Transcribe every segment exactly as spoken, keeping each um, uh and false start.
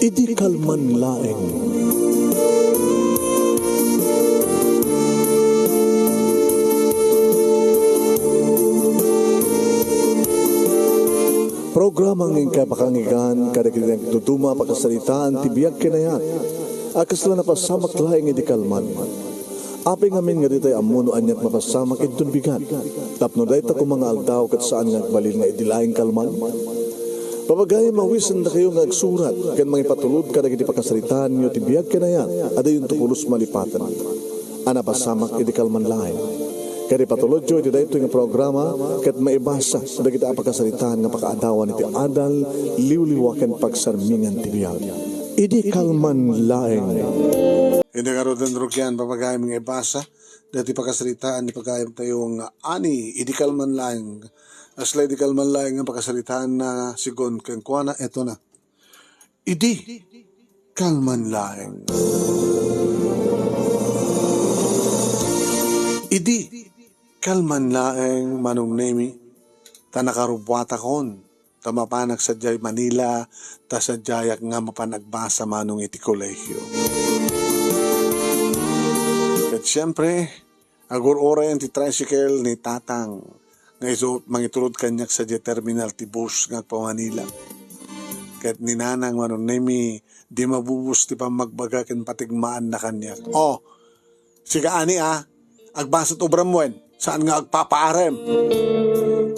Idi kalman laeng. Programa nga inkay pakangigan kadagiti nagduduma a pakasaritaan ti biag ken ayat a kasla napasamak laeng idi kalman. Apay ngamin nga ditay ammo no aniat mapasamak inton bigat, tapno dayta koma nga aldaw ket saan nga agbalin nga idi laeng kalman? Papagayam, awisendakayo nga agsurat ken mangipatulod kadagiti pakasaritaanyo ti biag ken ayat a diyonto pulos malipaten a napasamak idi kalman laeng. Ket ipatulodyo iti daytoy nga programa ket maibasa dagiti a pakasaritaan nga pakaadawan iti adal, liwliwa ken pagsarmingan ti biag. Idi kalman laeng. Iti ngaruden, rugian, papagayam nga ibasa dati pakasaritaan ni pagayamtayo nga Ani, idi kalman laeng. Kasla idi kalman laeng nga pakasaritaanna, segun kenkuana, eto na. Idi kalman laeng. Idi kalman laeng, Manong Nemi, ta nakarubuatakon ta mapanak sadiay Manila, ta sadiayak nga mapan agbasa manong iti kolehiyo. Ket siempre, agur-urayen ti tricycle ni Tatang nga isu mangitulod kaniak sadiay terminal ti bus nga agpa-Manila. Ket ni Nanang, Manong Nemi, di mabubus ti pammagbaga ken patigmaanna kaniak. Oh, sika Ani, a, agbasat ubram wen, saan nga agpapaarem.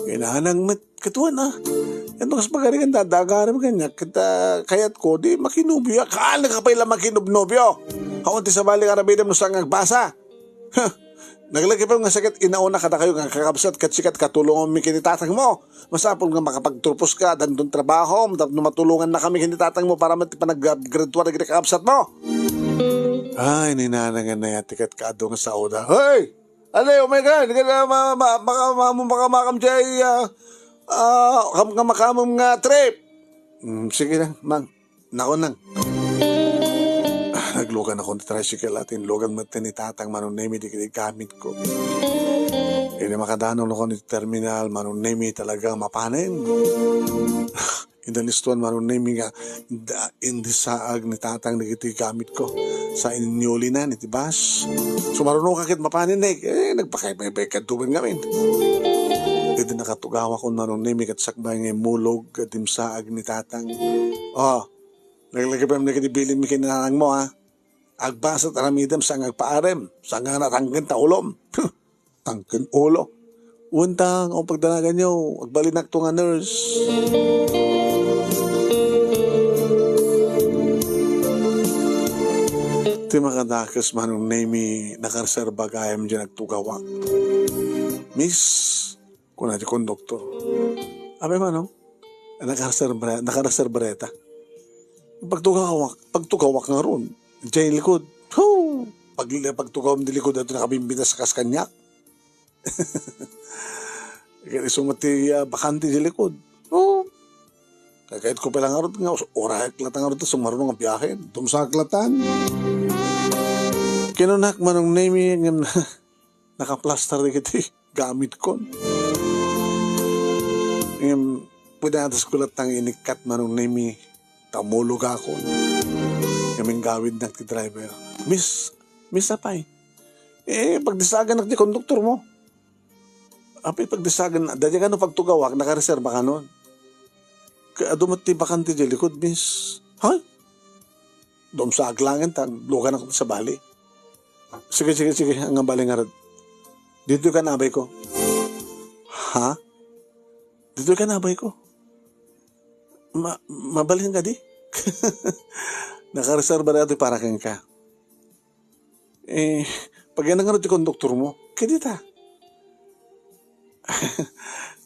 Kinanang met katuan, a. Yan kas pagarigan dadagarem kaniak, ket, ah, kayatko, di makinubio. Kaan ka pay la makinubnubio? Haon ti sabali nga aramidem no saan nga agbasa? Huh! Naglagipem nga sakit inauna kadakayo nga kakabsat ket sikat katulonganmi ken ni tatangmo. Masapul nga makapagturpos ka, dandon trabahom, tapno matulongannakami ken ni tatangmo para met ti panag-graduar dagiti kakabsatmo. Ay, ni Nanang nga nayatikat kaadu nga saoda. Hey! Ano, oh my God, ka na ma-, ma-, maka-, ma-, maka-, makam jay, ah, ah, kam-, kam-, makamam nga trip. Mm, sige lang, Mang. Nako, Nang. Ah, naglugan ako ti tricycle at inlugan met ni Tatang Manong Nemi dagiti gamitko. Idi makadano ako iti terminal, Manong Nemi, talaga mapanen. Inalistuan Manong Nemi nga da-, indisaag ni Tatang dagiti gamitko. Sa inyulinan iti bus. Sumaruno ka ket mapanen, eh. Eh, nagpakaypaybay kaduben ngamin. Idi nakatugawakon Manong Nemi ket sakbay nga immulog ket dimsaag ni Tatang. Oh, Naglagipem dagiti bilinmi ken ni nanangmo, a. Agbasat aramidem saan nga agpaarem, saan nga natangken ta ulom. Tangken ulo. Wen ta, nga pagdanaganyo, agbalinakto nga nurse. Ti makadakes, Manong Nemi, nakareserba gayam diay nagtugawak. Miss, kuna ti konduktor. Apay, Manong, nakareserba, nakareserba dayta. Pagtugawak, pagtugawak ngarud. Diay likod. Hoo! Pag-, pagtugawam di likod, adda nakabimbintas kas kaniak. Ket isu met ti, ah, bakante di likod. Hoo! Kayatko pay la ngarud nga, us-, urayak latta ngarud ta sumaruno nga biahe. Dumsaak latta. Kinunak, Manong Nemi, nga nakaplastar dagiti gamitkon. Ngem, pudatasko latta nga inikkat, Manong Nemi, ta umulogakon. Ngem inggawidnak ti driver. Miss, Miss, apay? Eh, pagdisaaganak ti konduktormo. Apay pagdisaag, daydiay kano pagtugawak, nakareserba kano. Kay adu met ti bakante diay likod, Miss. Hay? Dumsaak laeng ta, luganak ti sabali. Sige, sige, sige, ania bali ngarud? Ditoy kan abay ko. Ha? Ditoy kan abay ko. Ma-, mabalin kadi? Nakareserba daytoy para kenka. Eh, pagyanak ngarud ti konduktormo. Kadi ta.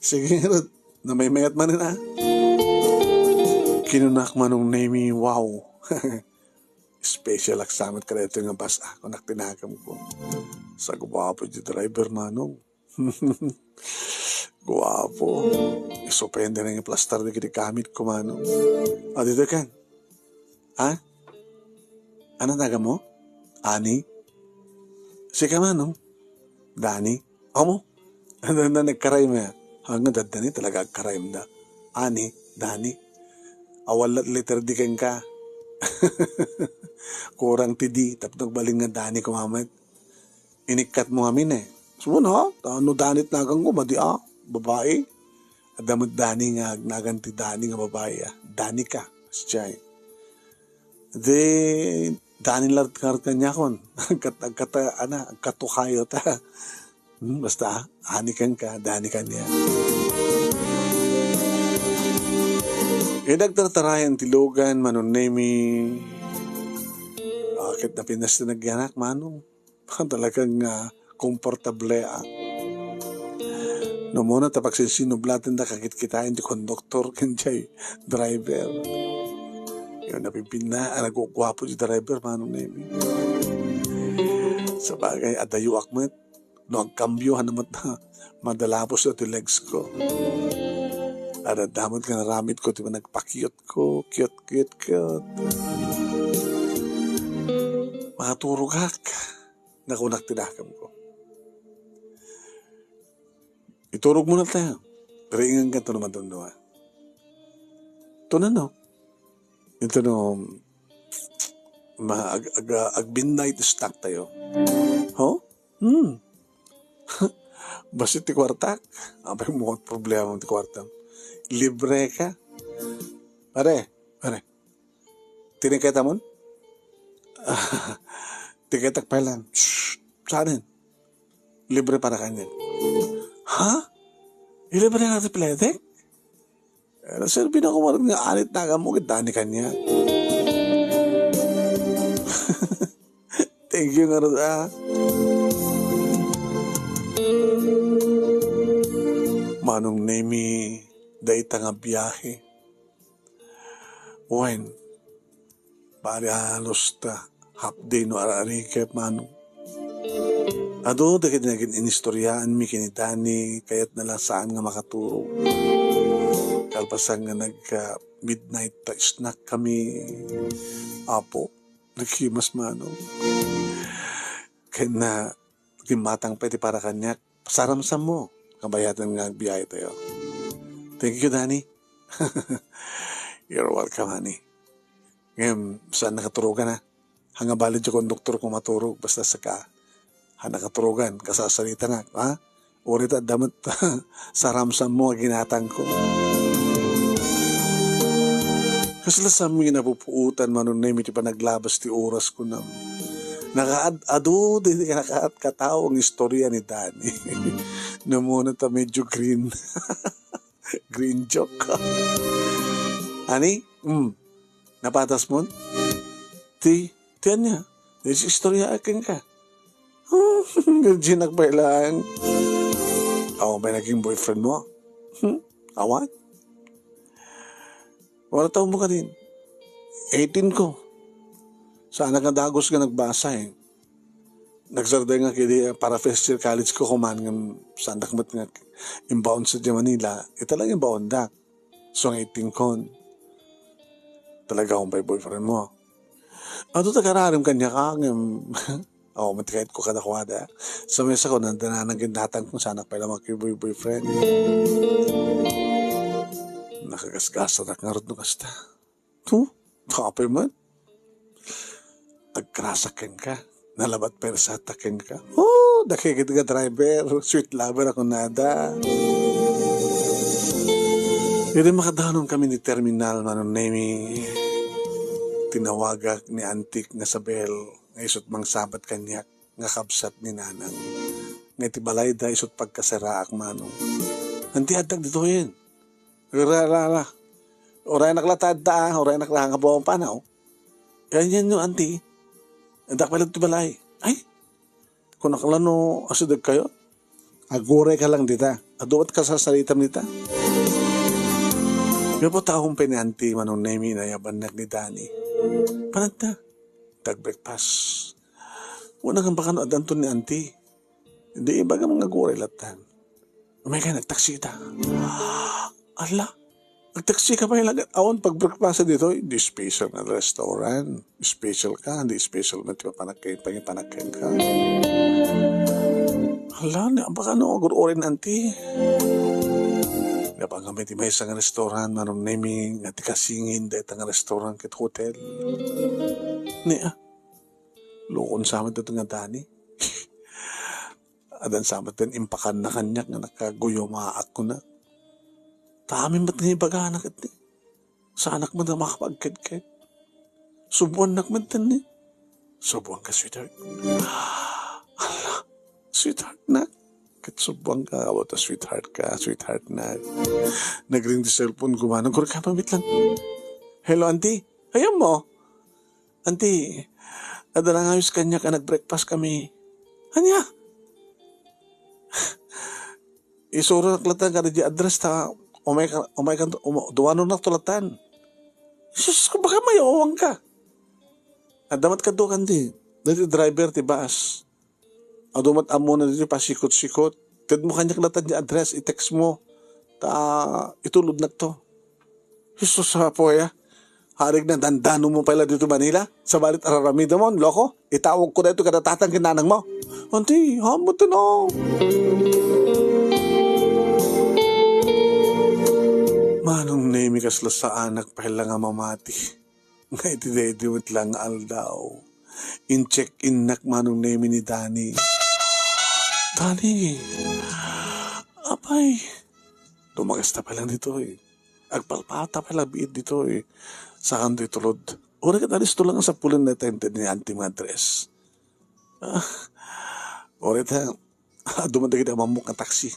Sige ngarud. Namaymayat manen, a. Kinunak, Manong Nemi, wow. Special ak sa met kadaytoy nga bus, a, kunak ti nakemko. Sa guapo ti driver, Manong. Guapo. Isu pay nga iplastar dagiti gamitko, Manong. A, ditoy kan. Ha? Ania naganmo? Ani? Sika, Manong? Dani? Amo? Ania, nagkarayem? Haan nga daddani talaga agkarayemda. Ani? Dani? Awan la ti letter D kenka. Kurang ti di, tapno agbalin nga Dani koma met. Inikkatmo ngamin, eh. Sumo na, ta no Dani ti naganko, madi a, babai. Adda met Dani nga agnagan ti Dani nga babai, ah. Danica, siya, eh. Di, Dani la ti kaniakon. Agkat-, agkat-, ana, agkatukayo ta. Hmm, basta, ani kenka, Dani kaniak. Ket agtartarayan ti lugan, Manong Nemi. Ah, ket napintas ti nagyanak, Manong. Talagang, ah, komportable, ah. No, muna ta pagsinsinublaten da, kakitkitaen ti konduktor ken jay driver. Yung napipinna, ah, nagguguapo ti driver, Manong Nemi. Sabagay, adayuak met. No agkambio, ano met na, madalapos ti legs ko. Adda met nga naramid ko, ti nagpakiot ko, kiot, kiot, kiot. Makaturogak. Nakunak ti dakam ko. Iturog mo na tayo. Riingan ka to naman doon, no? Ito na, no? Ito, no, ma-, ag-, ag-, ag-midnight snack tayo. Ho? Hmm. Basta ti kwartak. Apay mo problema ti kwartam. Libre ka. Pare, pare. Tiniketa mon? Tiketak pay lang. Shh! Saanen? Libre para kaniak. Ha? Ilibre na ti pledek? Eh, naserbi na ko nga anit na agamo, ket Dani kaniak. Thank you ngarud, ah. Manong Nemi, dayta nga biahe. Wen, pare, halos ta half day no ar-arikep, Manong. Adu dagiti nagin-inistoryaanmi ken ni Dani, kayatna la saan nga makaturog. Kalpasan nga nag, ah, midnight ta snack kami, Apo, naghimas, Manong. Ken na, Ginmatang pay ti para kaniak. Pasaramsammo, kabayatan nga agbiyahe tayo. Thank you, Dani. You're welcome, honey. Ngayon, saan nakaturugan, ha? Hanga balid yung konduktor kung maturog, basta saka. Ha, nakaturugan, kasasarita na, ha? Uri ta, damat, saramsammo, ginatang ko. Kasla sami napupuotan, Manong Nemi, ti panaglabas ti oras ko na. Nakaad-, adu, di, nakaat-, katao ang istorya ni Dani. Namuna ta medyo green. Green joke. Ani? Mm. Napatas mo? Ti, ti anya? Di istorya akin ka. Virgin ak pay lang. Ako may naging boyfriend mo? Hmm? Awan? Wala taon mo kadin. Eighteen ko. Saan nga dagos nga nagbasa eh. Nagsarday nga kidi para first year college ko kuman nga saan met nga imbaon sa Manila. Ita lang imbaon da. So nga eighteen kon. Talaga akong pay boyfriend mo. Adu ta kararim kanya ka, ngem, awan met ti kayat ko kadakuada. Sa mesa ko, nanda na naging datang kung saan ak pay lamang kay boy-, boyfriend. Nakagasgasan ak ngarud no kasta. Tu, tapay man. Agkrasak kenka. Nalabat pay sa taken ka. Oh, dakigit nga driver. Sweet lover ako nada. Iri makadanon kami ni terminal, Manong Nemi. Tinawagak ni Antik nga Sabel nga isut mangsabat kaniak nga kabsat ni Nanang. Nga iti balayda isut pagkaseraak, Manong. Anti, addak ditoyen. Ra, ra, ra. Uray nak la tadda, ah. Uray nak la nga buwan pa na, oh. Ganyan no, Anti. Addak pala ti balay. Ay, kunak la no, asideg kayo. Aguray ka lang dita. Aduat ka sa salitam dita. Nga po taong pay ni Auntie Manong Nemi, inayabannak ni Dani. Panagta, tag-breakfast. Wala nga baka no adanton ni Auntie. Di iba nga mga aguray latan. Umay ka, nagtaksi ta. Ala, nagtaksi ka pa ilagat. Awan pag-breakfast dito, di special nga restaurant. Special ka, di special man ti panagkain, panagkain ka. Hala, ni, baka no, agur-urin, Auntie. Pangam iti maysa nga restaurant, Manong Nemi, nga ti kasingin dayta nga restaurant ket hotel. Nia, lukon sa met daytoy nga Dani. Addan sa met ti impakanna kaniak nga nakaguyumaak kuna. Ta amin met nga ibagana ket ni. Saanak met nga makapagkedked. Subuannak met ni. Subuanka, sweetheart. Ala, sweetheart na. Ket subuanka, awa ta sweetheart ka, sweetheart na. Nagring ti cellphone ko, manong, kurka pamit lang. Hello, auntie. Ayan mo? Auntie, adda nangayos kaniak a nag-breakfast kami. Ania? Isuronak latta kada di address ta umay ka, umay ka, um, duano na tulatan. Sus, kumbaga mayawang ka. Adda met kadto kan di. Dati driver ti bus. Adu met ammona ditoy pasikot-sikot. Tedmo kaniak latta di address, i-text mo. Ta itulodnak to. Jesus, apo, ya. Harig na dandano mo pala dito Manila? Sabalit araramidam mo, loko? Itawag ko dayto kada tatang ken nanang mo. Auntie, hamutan na. Manong Nemi, kasla saanak pay la nga mamati. Nga iti daydi met la nga aldaw, in-check-innak Manong Nemi ni Dani. Dani, apay, dumagasta pay lang ditoy. Agpalpata pay lang biit ditoy. Saan ditoy tulod? Uray ket alisto lang a sapulen dayta inted ni Auntie nga address. Ah, uray ta, adu man dagiti amammok nga taxi.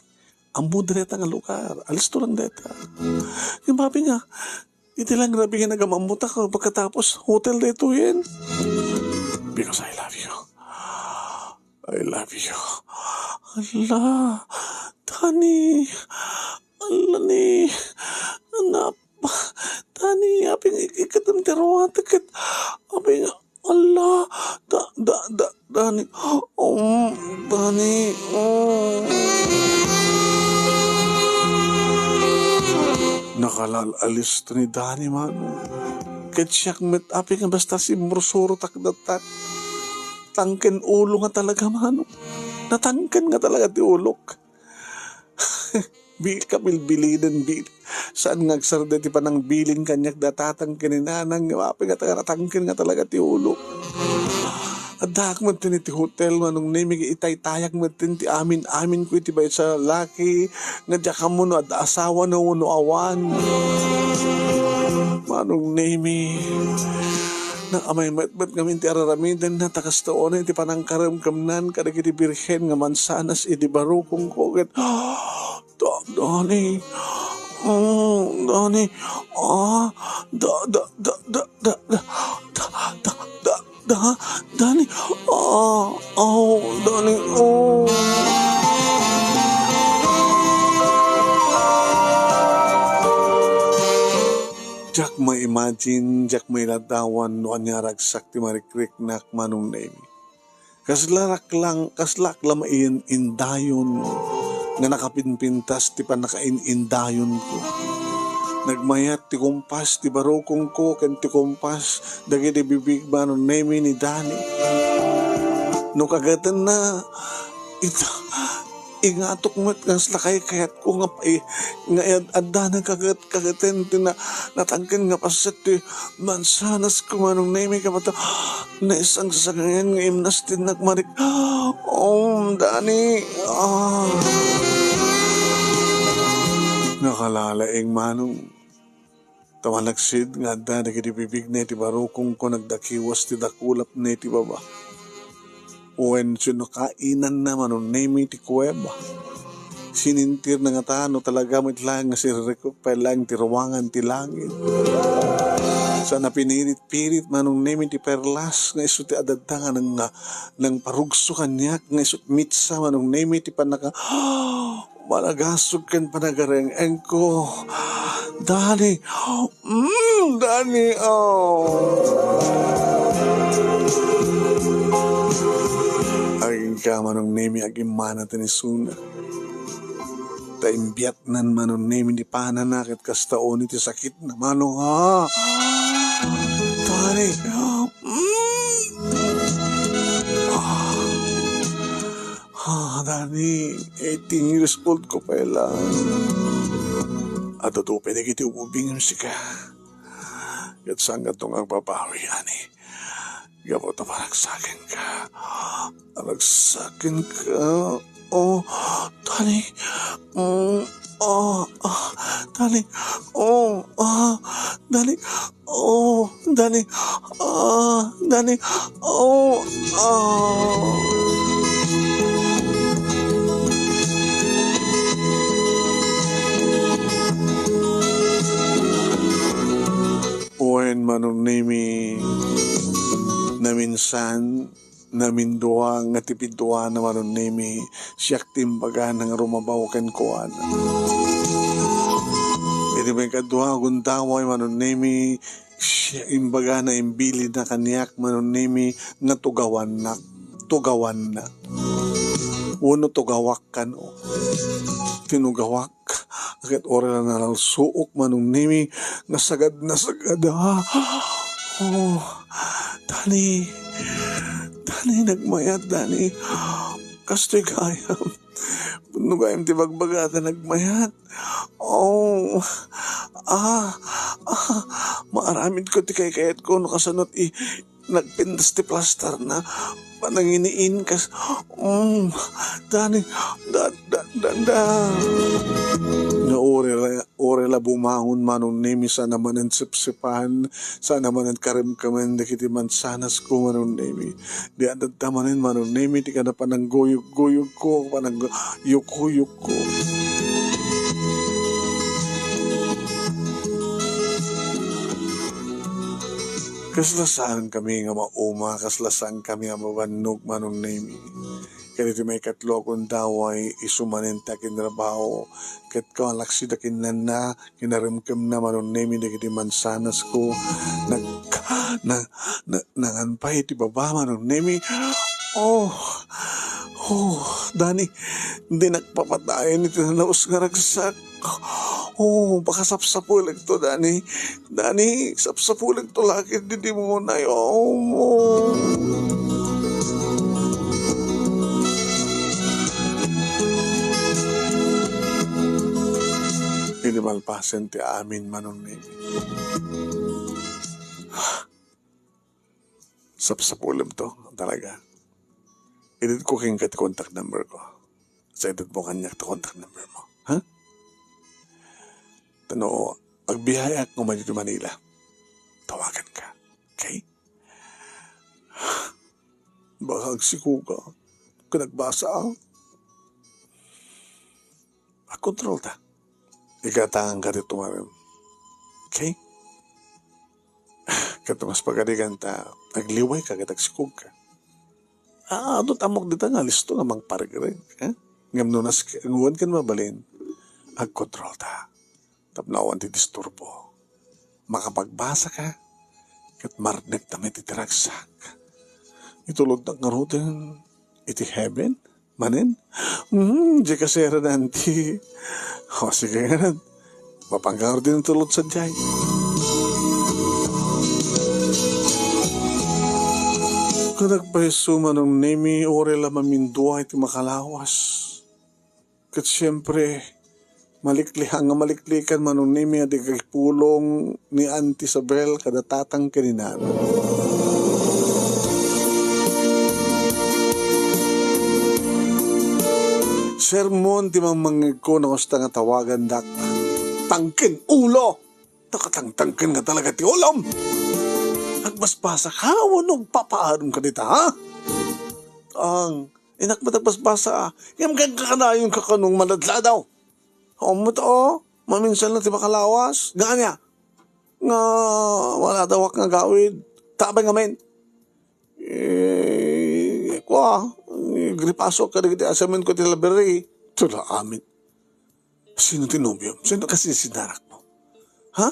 Ammo dayta nga lugar. Alisto lang dayta. Ngem apay nga, iti lang rabii nga nagamammotak, pagkatapos, hotel daytoyen. Because I love you. I love you. Ala, Dani. Ala ni. Anak. Dani, apay nga ik-, ikkatem ti aruatek ket, apay nga, ala, da, da, da, Dani, um, Dani, um. Nakalal-alis ni Dani, Manong. Ket siak met, apay nga basta simursurotak dattan. Tangken ulo nga talaga, Manong. Natangken nga talaga ti ulok. Bi-, kabilbilinen, bi-, saan nga agsarda ti panangbilin kaniak da tatang ken ni nanang, nga apay nga taga natangken nga talaga ti ulo. Addaak met iti hotel, Manong Nemi, itaytayak met ti amin-amin ko iti maysa a laki, nga diak ammo no adda asawa no, no awan. Manong Nemi, naamay met, met ngamin ti araramidenna, ta kasta unay ti panangkaremkemnan kadagiti birhen nga mansanas idi barukongko, ket Da-, Dani. Mm, Dani. Ah, da, da, da, da, da, da, da, da, da, da, Dani. Ah, aw, Dani. Oh. Diak ma-imagine, diak mailadawan no ania ragsak ti marikriknak, Manong Nemi. Kasla raklang, kaslak la main-indayon nga nakapinpintas ti pannakain-indayonko. Nagmayat ti kumpas ti barukongko ken ti kumpas dagiti bibig, Manong Nemi, ni Dani. No kagatenna, ita, ingatok met nga kasla kaykayatko nga pai-, nga ad-, addana kaget-, kageten ti na-, natangken nga paset ti mansanasko, Manong Nemi, ket naisangsangayan nga imnastinnak marik-, um, Dani. Ah. Nakalalaing, Manong. Ta malaksid nga adda dagiti bibigna iti barukongko, nagdakiwas ti dakulapna iti baba. Wen, sino kainanna, Manong Nemi, ti kuweba. Sinintirna ngata no talaga met laeng nga siririkop pay laeng ti ruangan ti langit. Sa napinirit-pirit, Manong Nemi, ti perlas nga isu ti adda nga nang, nangparugso kaniak nga isu ti mitsa, Manong Nemi, ti pannaka-, managasog ken panagareng-engko. Dani, mm, Dani, oh. Agingga, Manong Nemi, agimmana ti nisuna. Ta imbiatnan, Manong Nemi, ti panana ket kasta unay ti sakitna, Manong, ha? Dani, mm. Ah. Ah, Dani, eighteen years old ko pay lang. Adda pay dagiti ubing sika. Ket saan nga agbabawi, ani? Gapu ta paragsakenka. Paragsakenka. Oh, Dani. Mm, ah, ah, Dani. Oh, ah, Dani. Oh, Dani. Ah, Dani. Oh, ah. Wen, Manong Nemi, naminsan, namindua nga ti piduana, Manong Nemi, siak ti imbagana nga rumabaw kenkuana. Iti maikadua a gundaway, Manong Nemi, siak imbagana, imbilina kaniak, Manong Nemi, nga tugawannak, tugawanna. Wenno tugawak kano. Tinugawak, ket uray la nalalsuok, Manong Nemi, nga sagad na sagad, ah. Oh, Dani. Dani, nagmayat, Dani. Kastoy gayam. Pudno gayam ti bagbaga ta nagmayat. Oh, ah, ah, maaramidko ti kaykayatko no kasano ti nagpintas ti plaster na pananginiin kas, mm, Dani, da, da, da, da. Nga uray la, uray la bumangon, Manong Nemi, saan a manen sipsipan, saan a manen karemkemen dagiti mansanasko, Manong Nemi. Di adda manen, Manong Nemi, ti kada panangguyog-guyogko, panangguyog-guyogko. Kasla saankami nga mauma, kasla saankami a mabannog, Manong Nemi. Ket iti maikatlo a gundaway, isu manen ti akinrabaho, ket kalaksi da kinanna, kinaremkemna, Manong Nemi, dagiti mansanasko. Nag-, na-, na-, nangan pay iti baba, Manong Nemi. Oh, oh, Dani, dinak papatayen iti nalaus nga ragsak. Oh, baka sapsapulekto, Dani. Dani, sapsapulekto la ket dimonay. Oh, mo. Idi malpasen ti amin, Manong Nemi. Sapsapulem to, talaga. Itedko kenka ti contact number ko. Sa itedmo kaniak ti contact number mo. Ha? Ta no, agbiyaheak nga umay ditoy Manila. Tawaganka. Okay? Baka agsikoka. Kung nagbasa, ah. Agkontrolta. Igatanganka ti tumarem. Okay? Ket mas pagarigan ta agliwayka ket agsikogka. Ah, adu ti ammok dita nga listo nga mangparegreg, eh? Ngem no nas-, ngem wen ken mabalin, agkontrolta. Tapno awan ti disturbo. Makapagbasaka, ket marnekta met iti ragsak. Itulodnak ngaruden iti heaven, manen? Hmm, diay kaseradan ti. O, sige ngamin. Mapanka ngaruden itulod sadiay. Kanagbaiso, Manong Nemi, uray la mamindua iti makalawas. Ket siempre, maliklian nga maliklikan, Manong Nemi, a di agipulong ni Auntie Isabel kada tatang ken ni Nano. Sermon ti mammangngegko no kasta nga tawagandak. Tangken ulo! Nakatangtangken nga talaga ti ulom! Agbasbasaka wenno agpapaadumka dita, ha? Ang Innak met agbasbasa, ngem agkakanayon ka kano nga maladladaw. Awan met, o, maminsan lang ti makalawas. Nga ania? Nga maladawak nga agawid. Tabay ngamin. Eh, kua, eh, gripaso kadagiti assignment ko ti library. Tula amin. Sino ti nobiom? Sino kasisinarakmo? Ha?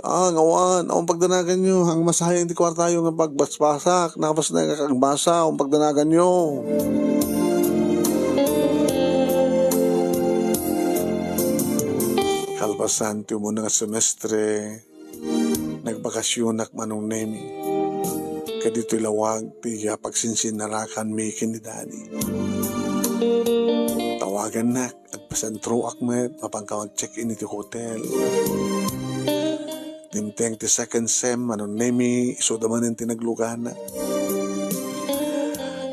Ah, ngawan, awan pagdanaganyo, ang masayang ti kuartayo nga pagbasbasak, napas na nga kagbasa, awan pagdanaganyo. Kalpasan ti umuna nga semestre, nagbakasionak, Manong Nemi. Kaditoy lawag ti pagsinsinarakanmi ken ni Dani. Tawagannak, Pasentroak met, mapanka mag-check-in iti hotel. Dimteng ti second sem, Manong Nemi, isuda manen ti naglugana.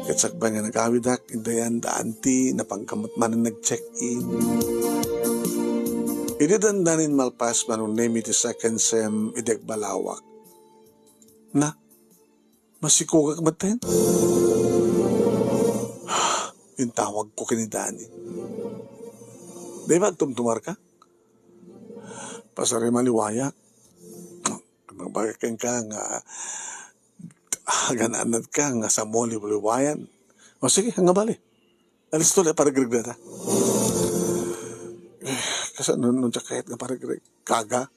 Ket sakbay nga nagawidak, indayan da anti, napanka met manen nag-check-in. Idi dandanin malpas, Manong Nemi, ti second sem, idi agbalawak. Na, masikogak metten. Intawagko ken ni Dani. Di ba agtumtumarka? Pasar-im a liwayak. Magbagak kenka nga agan-anadka nga samo liwliwayan. O sige, nga bali. Alisto la, paregreg dayta. Eh, kasano no diak kayat nga paregreg? Kaga?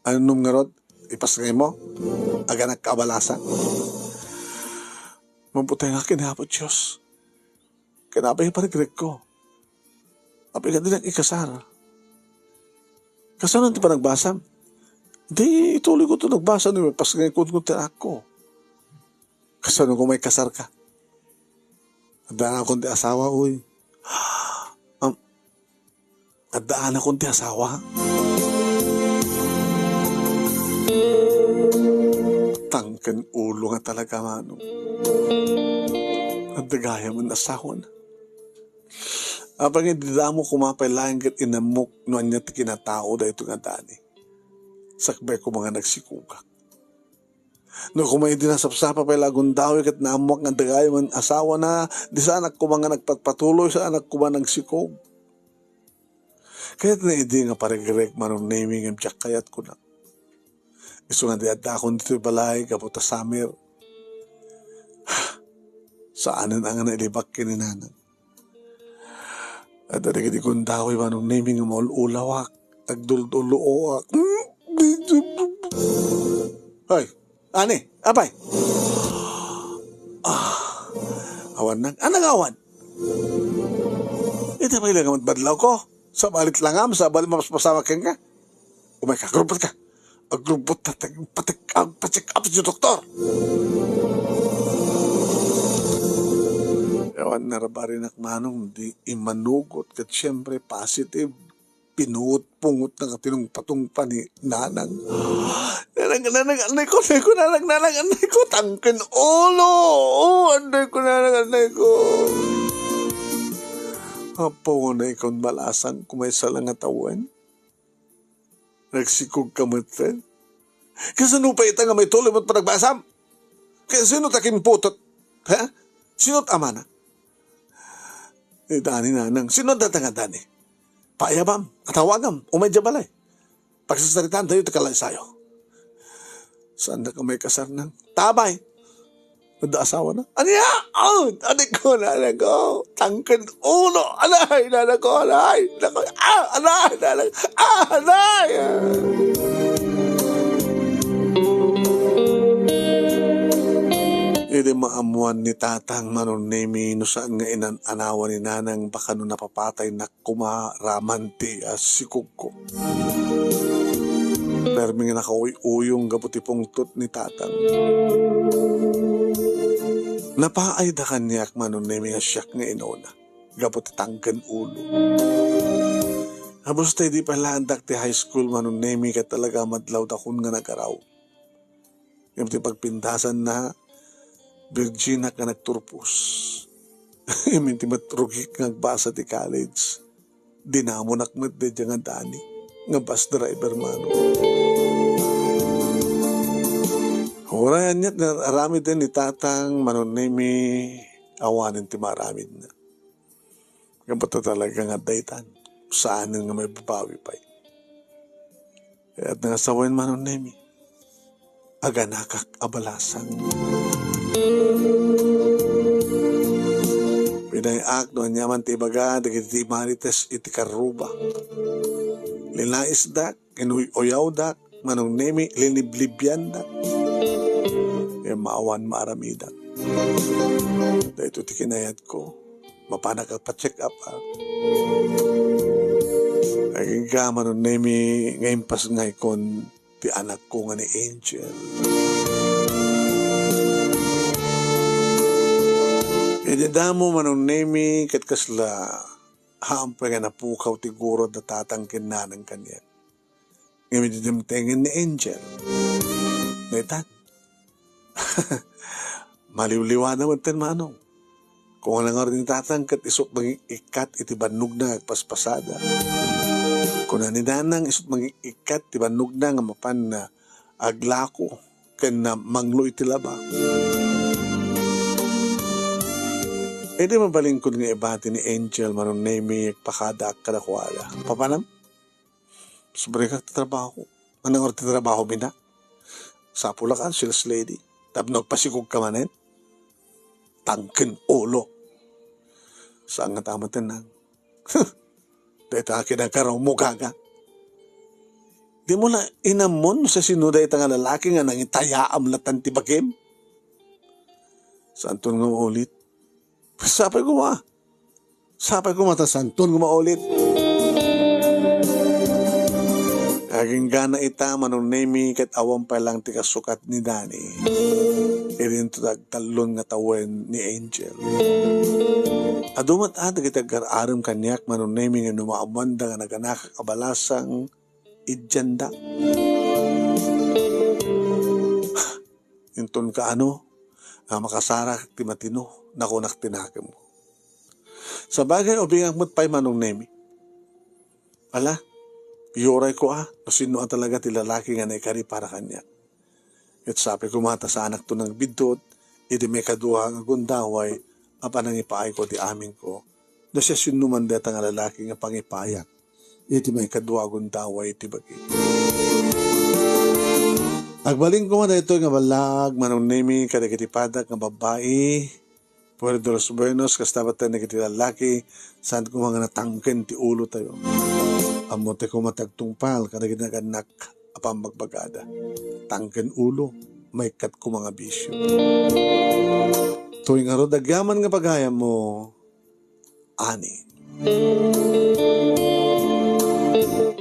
Annom ngarud? Ipasngaymo? Aganakka a balasa? Mabuti nga ken Apo Dios. Ken apay nga paregregko? Apay nga dinak ikasar? Kasano ti panagbasam? Di, ituloyko ti nagbasa no ipasngayko ti anakko. Kasano koma ikasarka? Addaanakon ti asawa, uy. Am, addaanakon ti asawa. Tangken ulo nga talaga, Manong. Adda gayam nga asawana. Apay nga idi damo koma pay laeng ket inammok no ania ti kinatao daytoy nga Dani. Sakbay koma nga nagsikogak. No koma idi nasapsapa pay la a gundaway ket naammoak nga adda gayam nga asawana, di saanak koma nga nagpatpatuloy, saanak koma nagsikog. Kayatna idi nga paregreg, Manong Nemi, ngem diak kayat, kunak. Isu nga di addakon ditoy balay gapu ta summer. Saanen a nga nailibak ken ni Nanang. Adda dagiti gundaway, Manong Nemi, nga maul-ulawak, agdulduloak. Ay, ani, apay? Ah, awan nang, anang awan? Iti pay la nga madlawko. Sabali ti langam, sabali mapaspasamak kenka. Umayka, agrumbot ka. Agrumbot ta, ta, patik-, ah, pa-check up ti doktor. Awan narbarinak, Manong, di imanugot ket siyempre positive. Pinungotpungotna nga tinungpatungpa ni Nanang. Nanang, Nanang, anayko, anayko, Nanang, Nanang, anayko, tangken ulo. Oh, anayko, Nanang, anayko. Apo, anayko, balasangko maysa la nga tawen. Nagsikogka metten. Kasano pay ita nga maituloy met panagbasam? Ken sino ta kinputot? Ha? Sino ti amana? Ni Dani, Nanang. Sino dayta nga Dani? Paayabam, atawagam, umay idiay balay. Pagsasaritaan tayo ti kalaysayo. Saannak a maikasar, Nang? Tabay. Adda asawana? Ania? Oh, anayko, Nanang ko. Tangken ulo. Anay, Nanang ko, anay. Nako, ah, anay, Nanang. Ah, anay. Idi maammuan ni Tatang, Manong Nemi, no saan nga inan-anawa ni Nanang, baka no napapataynak koma raman ti, ah, sikogko. Permi nga nakauy-uyong gapu ti pungtot ni Tatang. Napaayda kaniak, Manong Nemi, nga siak nga inuna gapu ti tangken ulo. Kabus ta idi pay laeng dak ti high school, Manong Nemi, ket talaga madlawdakon nga nagaraw. Ngem ti pagpindasanna, birjinak nga nagturpos. Ngem ti met rugik nga agbasa ti college, dinamonak met daydiay nga Dani nga bus driver, Manong. Uray aniat nga aramiden ni Tatang, Manong Nemi, awanen ti maaramidna. Gapu ta talaga nga daytan, saanen nga maibabawi pay. Kayatna nga sawen, Manong Nemi, aganakak a balasang. Pinay-ak no aniaman ti ibaga dagiti Marites iti karruba. Linaisdak, inuy-uyawdak, Manong Nemi, liniblibiandak. Ngem awan maaramidak. Daytoy ti kinayatko. Mapanak a pa-check up, ah. Agingga, Manong Nemi, nga impasngaykon ti anakko nga ni Angel. Idi damo, Manong Nemi, ket kasla Ampay nga napukaw ti gurod da tatang ken nanang kaniak. Ngem idi dimtengen ni Angel, naitan. Maliwliwada metten, Manong. Kuna ngarud ni tatang ket isut' mangik-ikkat iti bannogna nga agpaspasada. Kuna ni nanang isut' mangik-ikkat ti bannogna nga mapan nga aglako ken na manglo iti laba. Idi mabalinkon nga ibati ni Angel, Manong Nemi, agpakadaak kadakuada. Papanam? Subrikak ti trabaho. Anang oras ti trabaho, mina? Sapulak a sales lady. Tapno agpasikog ka manen? Tangken ulo. Saan nga tama tenang? Dayta kinagaraw mo, gaga. Di mo la inammon no sasino dayta nga lalaki nga nangitayaam latan ti bagim? Santon nga maulit. Sapay ko, ah. Sapay ko mata santon nga maulit. Aginggana ita, Manong Nemi, ket awan pay lang ti kasukat ni Dani. Idinto dagtallon nga tawen ni Angel. Adu met a dagiti agar-arem kaniak, Manong Nemi, nga no maammoanda nga naganakak a balasang, idianda. Inton kaano nga makasarak ti matino, nakunak ti nakemko. Sabagay, ubingak met pay, Manong Nemi. Ala, iyuray ko a, no sino a talaga ti lalaki nga naikari para kaniak. Ket sapay ko mata saanakto nagbiddut, idi maikadua nga gundaway a panangipaayko ti amingko. No siasinoman dayta nga lalaki nga pangipayak iti maikadua a gundaway iti bagi. Agbalin koma daytoy nga ballaag, Manong Nemi, kadagiti padak nga babbai, Puerto de los Buenos, kasta met dagiti lalaki, saan koma nga natangken ti ulo tayo. Ammo ti koma ti agtungpal kadagiti nagannak a pammagbagada. Tangken ulo, maikkat koma nga bisyo. Toy ngarud, agyaman nga pagayam mo, Ani.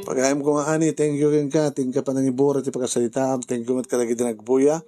Pagayam ko nga, Ani, thank you kenka, thank you panangibura ti pagsalitaam, thank you met kadagiti nagbuya.